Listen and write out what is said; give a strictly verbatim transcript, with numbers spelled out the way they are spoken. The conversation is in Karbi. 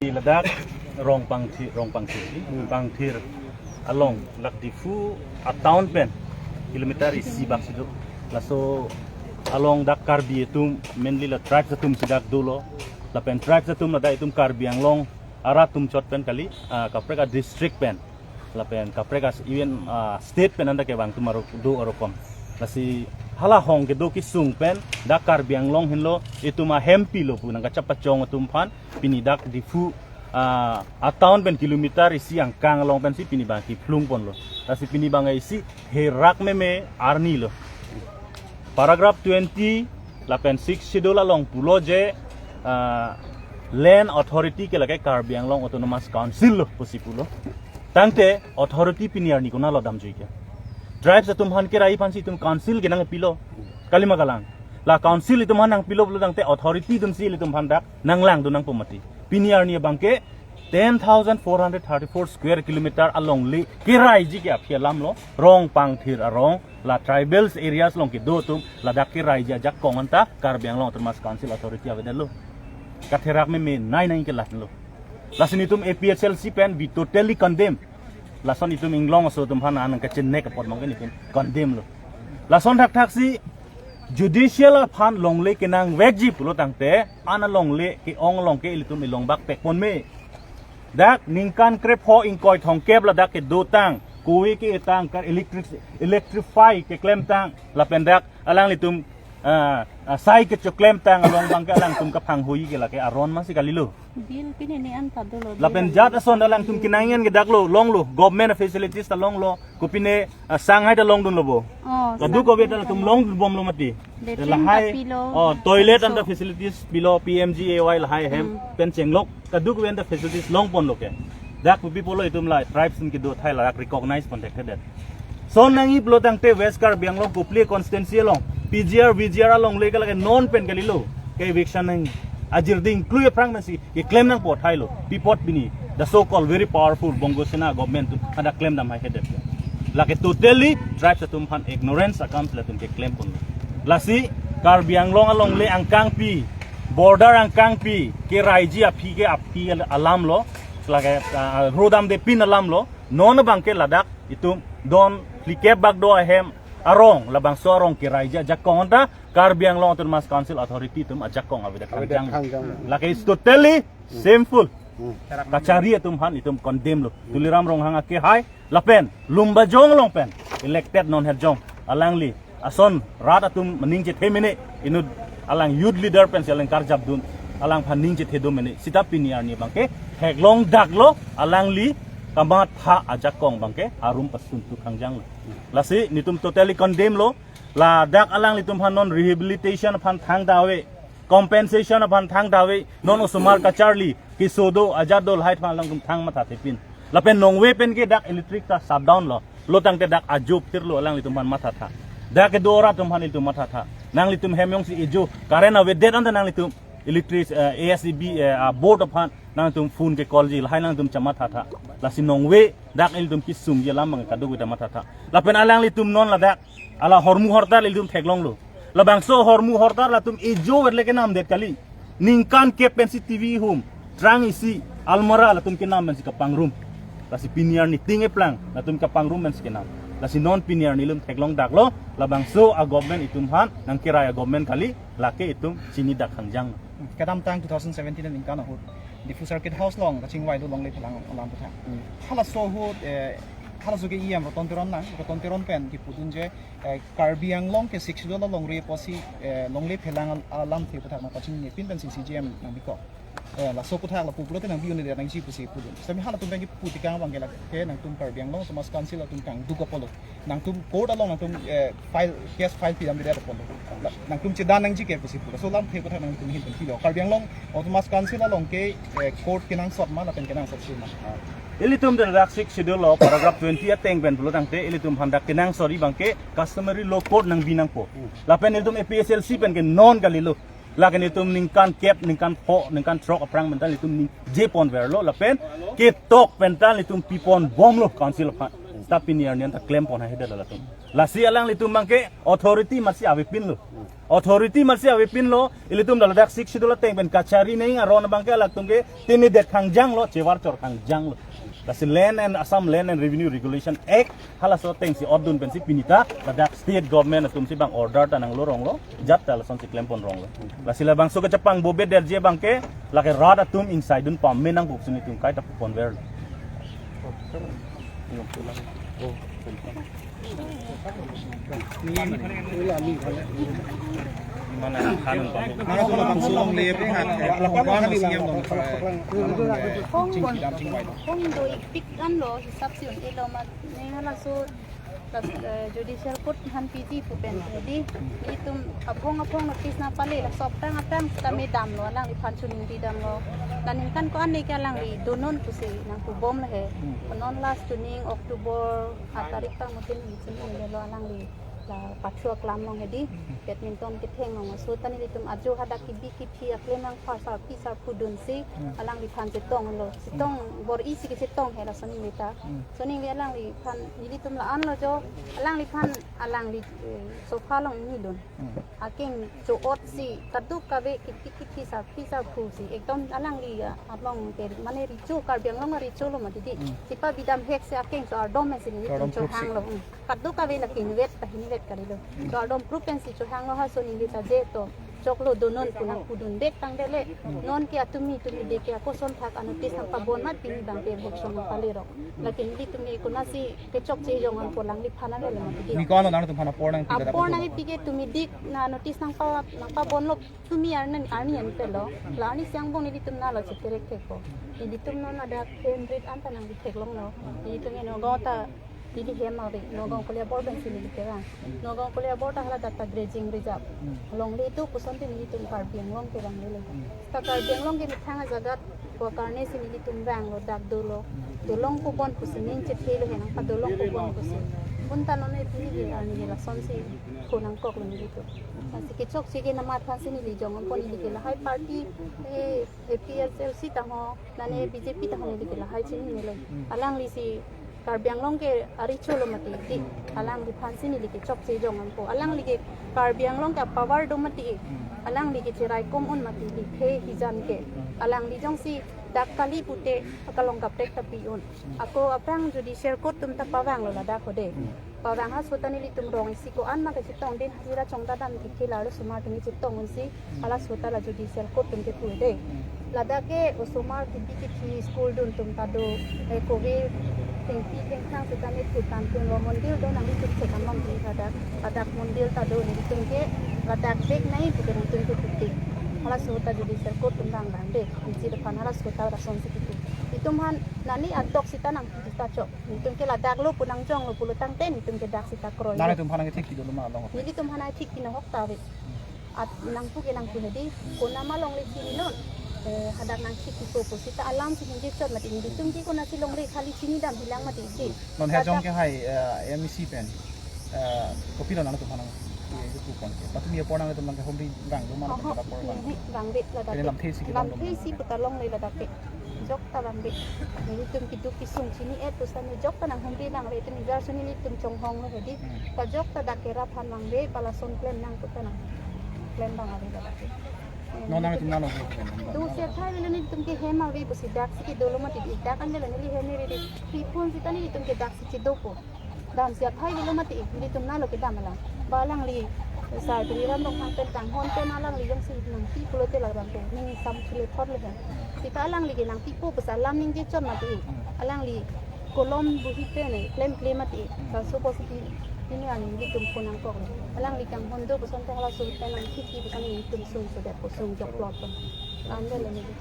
Ladak Rongpangthir, Rongpangthir, Pangthir along, ladak Diphu a town pen kilometer isi bak si do. Laso along dak Karbi atum, mainly la tribes atum si dak dolo. Lapen tribes atum ladak itum Karbi Anglong arat atum chot pen kali, ah, kaprek a district pen, lapen kaprek as even, ah, state pen anta kevang atum aro do arokom. Lasi hala hong kedo kesung pen dak Karbi Anglong henlo, itum ahempilo pu nangkachepachong atum aphan pini dak Diphu, ah, a town pen kilometer isi angkang along pensi pini abang kephlung ponlo. Lasi pini abang isi herak meme arni lo. Paragraph twenty lapen six schedule along pulo je, ah, land authority ke lake Karbi Anglong Autonomous Council lo pusi pulo. Tangte authority pini arni konatlo damjui ke? Tribes atum aphan kerai aphansi itum council ke nangpilo, kalima kalang? La council itum aphan nangpilo pulo tangte authority atumsi ilitum aphan dak nanglangdun nangpo mati. Pini arni abang ke ten thousand four hundred thirty-four square kilometer alongle keraiji ke aphi alam lo, Rongpangthir arong, la tribals areas along kedo atum ladak keraiji ajakong anta Karbi Anglong Autonomous Council authority avedetlo. Katherak meme nai nai ke lahenlo. Lasi nitum A P H L C pen we totally condemn. Lason itum inglong aso atum aphan nangkachenek apot abang ke nitum condemn lo. Lason thakthaksi judicial aphan longle kenangvekji pulo tangte, an alongle ke-ong along ke ilitum ilong bak pekpon me. Dak ningkan krepho ingkoi thomkep ladak kedotang, kove ke-etang, ka electric, electrify keklemtang, lapen dak alanglitum, ah, ah, sai kechoklemtang along abang ke alangtum kaphanghui ke lake aron masi kalilo. Bill pini ni anta dolo. Lapen jat ason alangtum kenangyan ke dak lo, longlo, government facilities ta longlo, kopine, ah, sanghai ta longdunlo bo. Oh, kadokave ta sanghai ta latum long. Longdunbomlo mati. Latrine ta pilo. Oh, toilet anta facilities pilo, P M G A Y lahai ahem, hmm, pen chenglok, kadokave anta facilities longponlo ke. Dak pupi pulo itum la tribes atum kedo athai ladak recognize pon thekthedet. Lason nangji pulo tangte West Karbi Anglong Kopili constituency along P G R, V G R alongle ke lake non pen kalilo ke eviction nang ajir ding klui aphrang nasi keklem nangpo thailo. Pi apot pini the so called very powerful Bongo Sena government atum hadak klemdam haihedet? Lake totally tribes atum aphan ignorance akam si latum keklem pon. Lasi Karbi Anglong alongle angkangpi, border angkangpi keraiji aphi ke aphi alam lo, lake, ah, rodamde pin alam lo. Non abang ke ladak itum don phlikep bak do ahem arong, labangso arong keraiji ajakong anta Karbi Anglong Autonomous Council authority atum ajakong avedet, avedet kangjang. Kangjang. Lake is totally, hmm, shameful. Hmm. Kachari atum aphan itum condemn lo. Hmm. Tuliram Ronghang akehai lapen Lumbajong along pen elected non herjong alangli ason rat atum maning chethe mene, inut alang youth leader pensi alang karjapdun, alangphan ning chethe do mene. Sita pini arni abang ke theklong daklo, alangli kamatha ajakong abang ke arum pasuntu kangjang lo. Lasi nitum totally condemn lo. Ladak alanglitum aphan non rehabilitation aphan thangta ave, compensation aphan thangta ave, non osomar kacharli keso do ajat do lahai aphan alangtum thang mathathepin. Lapen nongve pen ke dak electric ta shutdown lo, lo tangte dak ajo phirlo, alanglitum aphan mathatha. Dak kedo rat atum aphan ilitum mathatha. Nanglitum hem jongsi ejo current avedet anta nanglitum electric, eh, A S E B, eh, a board aphan nangtum phone ke call ji, lahai nangtum chemathatha. Lasi nongve dak ilitum kesungji alam abang kadokave ta mathatha. Lapen alanglitum non ladak hala hormu hortar ilitum theklonglo. Labangso hormu hortar latum ejo verle kenamdet kali. Ningkan kep pensi T V hum, trang isi, almara latum kenam pensi kapangrum. Lasi pini arni ting eplang latum kapangrum pensi kenam. Lasi non pini arni ilitum theklong daklo, labangso a government itum aphan nangkerai a government kali, lake itum chinidak kangjang. Kedamtang two thousand seventeen aningkan ahut Diphu Circuit House along kachingvai do longle phelang alam aputhak. Hmm. Halaso ahut, eh, halaso ke E M Roton Teron nang, Roton Teron pen kepudun je, eh, Karbi Anglong ke Sixth Schedule along re apotsi, eh, longle phelang al-, alamthe aputhak nangpachinine pin pensi C J M nangbikok. Eh, laso aputhak lapu pulote nangbi-un'edet nangji pusi pudun. Sami halatum pen kepu tekang abang ke lake nangtum Karbi Anglong Autonomous Council atum kangduk apotlo. Nangtum court along nangtum, eh, file, case file pidamdedet apotlo. La, nangtum chedan nangji ke pusi pu. Laso alamthe aputhak nangtum ahin pen pilo. Karbi Anglong Autonomous Council along ke, eh, court kenangsot ma lapen kenangsotsi ma? Ilitum dak Sixth Schedule lo paragraph twenty ateng pen pulo tangte ilitum aphan dak kenangsotji abang ke customary law court nangbi nangpo. Hmm. Lapen ilitum A P H L C pen ke non kalilo. Lake nelitum ningkan kep, ningkan pho, ningkan throk aphrang pen ta nelitum ningje ponverlo, lapen ketok pen ta nelitum piponbomlo council aphan. Ta pini arni an ta klem pon haihedet latum. Lasi alanglitum abangke authority amatsi avepinlo. Authority amatsi avepinlo, ilitum ladak Sixth Schedule ateng pen kachari neng aron abangke alangtum ke tinidet khangjanglo, chevar chor khangjanglo. Lasi Land and Assam Land and Revenue Regulation Act halaso atengsi otdun pensi pini ta ladak state government atumsi bang order ta nanglo ronglo, jat ta lasonsi klem pon ronglo. Lasi labangso kechepangbobe derje abangke lake rat atum ingsaidun pame nangkok si nelitum kaita ponverlo. Mana kan pamuk. Nangtum labangso longle pen hat, eh, pangpang si yam dong, eh, chingki dam chingvai dong. Hong do-ikpik anlo hisap si un-elo mat ne halaso, eh, judicial court aphan piji pu pen hedi. Itum aphong aphong notice nangpale, laso aphrang aphrang kami damlo, alangliphan choningri damlo. Naningkan ko-an ne ke alangli donon pusi nangpubom lahe. Non last tuning October ha tarik tang mutin hichini lelo alangli la pathu aklam along hedi, badminton ketheng along. Laso ta nelitum ajo hadak kebi kethe aklem nangpha sarpi sarpo dunsi alangliphan chetonglo. Chetong bor-isi kechetong he laso ningve ta. Laso ningve alangliphan nelitum la-anlo jo, alangliphan alangli, eh, sofa along nidun. Akeng cho-otsi kadokave kebi kethe sarpi sarpo si ekdom alangli, ah, along ke mane recho, Karbi Anglong recho lo mati di. Chepabi damhek si akeng cho-ardom si nelitum cho-ardom proof si chohanglo. Kadokave la kinvet ta hinvet kalilo. Cho-ardom proof pensi chohanglo, halaso ningve ta je to choklo donon pu nangpudun bek tangdele. Non ke atumi tumi de ke akoson thak a-notice nangpabon mat pini abangke hek song nangpale rok. Lake nelitum ke konatsi kechokche jong an polang liphan ale le mati di. Ni ko ano nangtum aphan apor nangpi ke ladak apor nangpi ke tumidik na notice nangpa nangpabonlo tumi arni arni an pelo. La arni siang bong nelitum nalo cheterek thekpo. Nelitum non ada kendrit anta nangtheklonglo. Nelitum eno gota Neli hem ave, Nagaon Kolia Bor pensi neli kevang. Nagaon Kolia Bor ta hala dak ta grazing reserve. Longle do puson te nelitum Karbi Anglong kevang lele. Ta Karbi Anglong ke methang ajagat ko karne si nelitum vanglo, dak dolo. Dolong pubon pusi ning chethelo he nangpadolong pubon pusi. Bonta non ne pini ke arni ke lasonsi ko nangkoklo nelitum. Lasi kechokche ke namat aphansi neli jong pon neli ke lahai party, eh, A P H L C ta ho, nane B J P ta ho neli ke lahai chinine lo. Alangli si Karbi Anglong ke arecho lo mati di, alangliphansi neli ke chokche jong nangpo. Alangli ke Karbi Anglong ke power do mati. Alangli ke cheraikom un mati di, he hijan ke. Alangli jongsi dak kali pute akalong kaprek ta pi un. Ako aphrang judicial court atum ta pavanglo ladak hode. Pavang halaso ta nelitum rong isi ko-an ma kachetong din hajira chongda dam ke ke lalo osomar atum chetong unsi halaso ta la judicial court atum kepu de. Ladak ke osomar kebi kethe school dun atum ta do, eh, kove thengpi thengphrang seta ne thu tangtun lo mondir do nanglitum chekamlong di ladak. Ladak mondir ta do nelitum ke ladak bek nai pu ke nangtum ke putik. Halaso ta judicial court atum vang vang de. Nisi depan halaso ta lasonsi kepu. Itum aphan nani adok seta nangpi ta chok. Nelitum ke ladak lo pu nangjonglo pulo tangte nelitum ke dak seta kroi. Nangtum aphan nangthik kedo ma along? Nelitum aphan nangthik kino ahok ta ave. At nangpu ke nangpu hedi, konat ma longle chininon. Eh, hadak nangthik kedo pu seta alam si ningje chot mati, nelitum ke konatsi longle khali chini dam hilang mati di. Non hajong ke hai, eh, M E C pen, eh, kopilo nangtum aphan nang, eh, itu pon ke. Patumi apor nangtum nang ke homri vang do ma nangtum apor vang? Oho, nangtum apor vang. Vangve ladak. Kene lamthe si kedam lamthe si puta longle ladak ke. Jok ta vangve. Nelitum keduk kesung chini-et pusi neli jok ta nanghumri vangve, itum ijar suni nelitum chonghong lo hedi. Ta jok ta dak kerap aphan vangve, palason klem nang puta nang. Klem vang ave dak. Non nangtum nalo. Dosi athai avelo nelitum ke hem ave pusi dak si kedo lo mati di dak an avelo neli hem ave di. Pi phone seta nelitum ke dak si chedopo. Damsi athai avelo mati, nelitum nalo kedam alang. Ba alangli, sar Tuliram Ronghang pen kanghon pen alangli jongsi nangpi pulote labang pen, ning sam chule thot le hen. Seta alangli ke nangpipo pusi alam ningje chot mati. Alangli kolom bohi pen, eh, klemkle mati. Laso pusi pini arni nelitum phone nangkok. Alangli kanghon do puson te halaso pen nangthik puson nelitum sung sodet pusung jok plot pen. Lam avelo neli.